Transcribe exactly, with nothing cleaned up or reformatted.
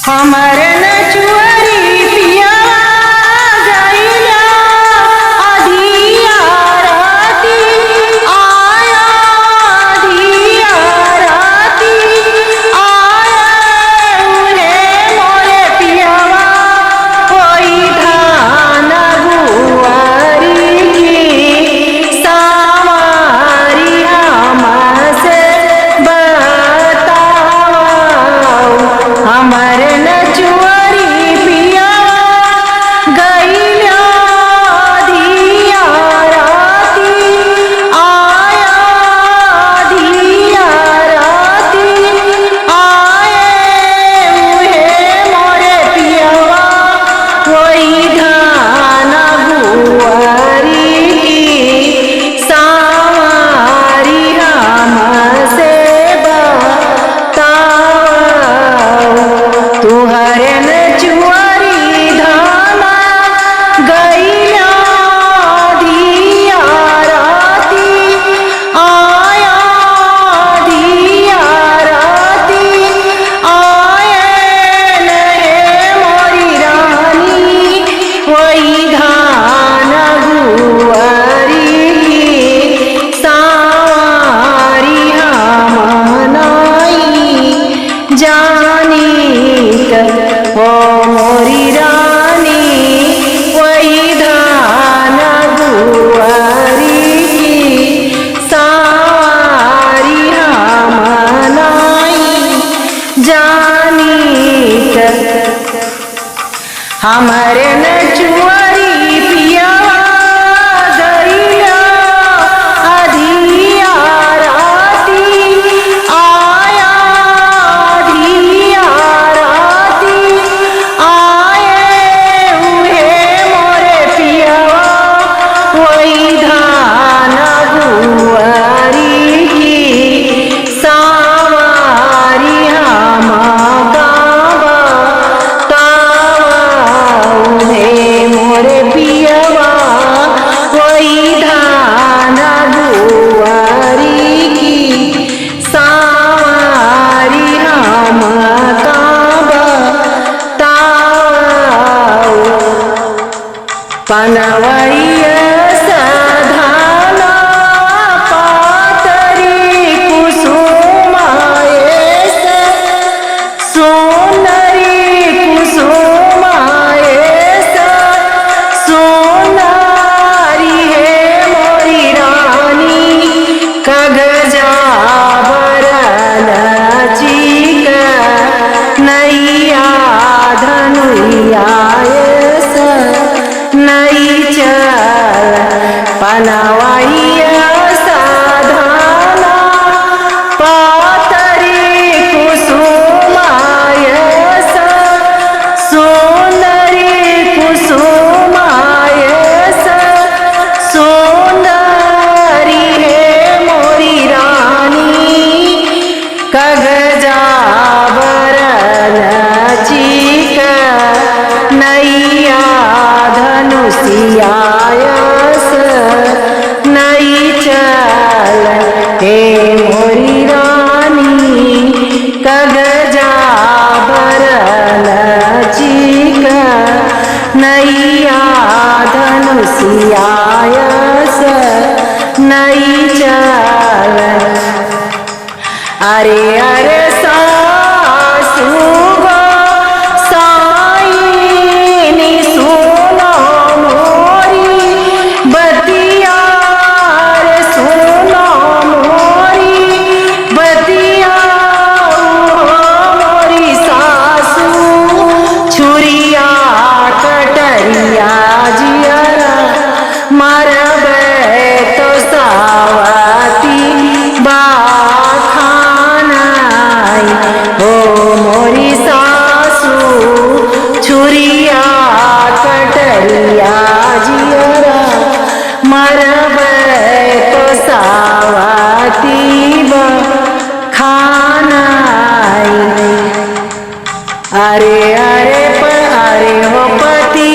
हमर नचुअरी पियवा गइला अधिया राती, आया अधिया राती, आया उहे मोरे पियवा, होई धान गुआरी की। सावरी हमसे बतावा, हमर नचुअरी पिया गइला अधिया राती, आया अधिया राती, आए उहे मोरे पियवा, होई धान गुआरी की। सावरी हमसे बतावा, तुहरे नचुअरी धान गइला अधिया राती, आया अधिया राती, आए न हे मोरी रानी, होई धान गुआरी की। सावरी हम नाई जानीत, ओ मोरी रानी, होई धान गुआरी की। सावरी हम नाई जानीत, हमरे नचुअरी पियवा गइला अधिया राती, आया अधिया राती, आए उहे मोरे पियवा, होई धान गुआरी की। सावरी हम का बतावा, उहे मोरे पियवा, होई धान गुआरी की। सावरी हम का बतावा, पनवइया सधाना पातरी कुसुम एस, सुंदरी कुसुम एस, सुंदरी हे मोरी रानी, कगजा बरन चिक नैया धनुया एस। नई चल पनवइया सधाना पातरी कुसुम एस, सुंदरी कुसुम एस, सुंदरी हे मोरी रानी, कगजा बरन चिक नैया धनुषिया एस। नई चल हे मोरी रानी, कगजा बरन चिक नैया धनुषिया एस। नई चल अरे अरे सासु गो साइनी सुनो मोरी बतिया रे सुनो मोरी बतिया ओ मोरी सासु छुरिया कटरिया जियरा मरबे तो सावती बा खानाई हो मोरी सासु छुरिया कटरिया जियरा मरबे तो सावती बा खानाई। अरे अरे प-, अरे हो पति